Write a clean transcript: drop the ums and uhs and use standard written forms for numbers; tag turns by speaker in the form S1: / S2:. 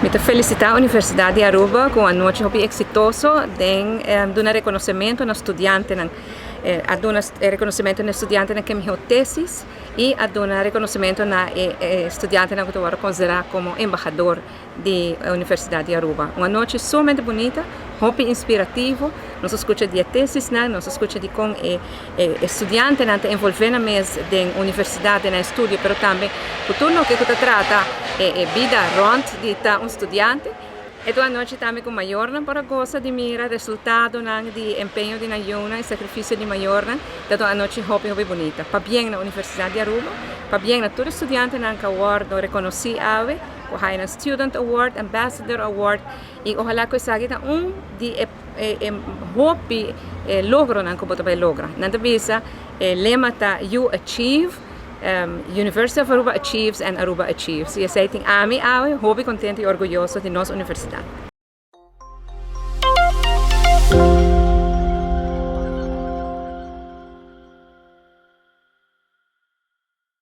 S1: Mi ta felicita Universidad di Aruba cu anochi hopi exitoso den duna reconocemento na studiantenan. A duna reconocemento na studiantenan cu e miho tesis y a duna reconocemento na e studiantenan cu ta wordo considera como embahador di Universidad di Aruba. Un anochi sumamente bunita, hopi inspirativo. Nos a scucha di e tesisnan, nos a scucha di con e studiantenan ta envolve nan mes den universidad, den nan estudio, pero tambe cu tur loke cu ta trata e bida rond di ta un studiante. E ta un anochi tambe cu mayornan por a goza di mira resultadonan di empeño di nan yiunan y sacrificio di mayornan. Ta un anochi hopi hopi bunita. Pabien na Universidad di Aruba, pabien na tur e studiantenan cu a wordo reconoci awe cu haya nan Student Award, Ambassador Award y ohala cu esaki ta un di e e hopi logronan cu bo ta bay logra. Nan ta bisa e lema ta You Achieve, University of Aruba Achieves and Aruba Achieves. Y esey tin ami awe hopi contento y orguyoso di nos universidad.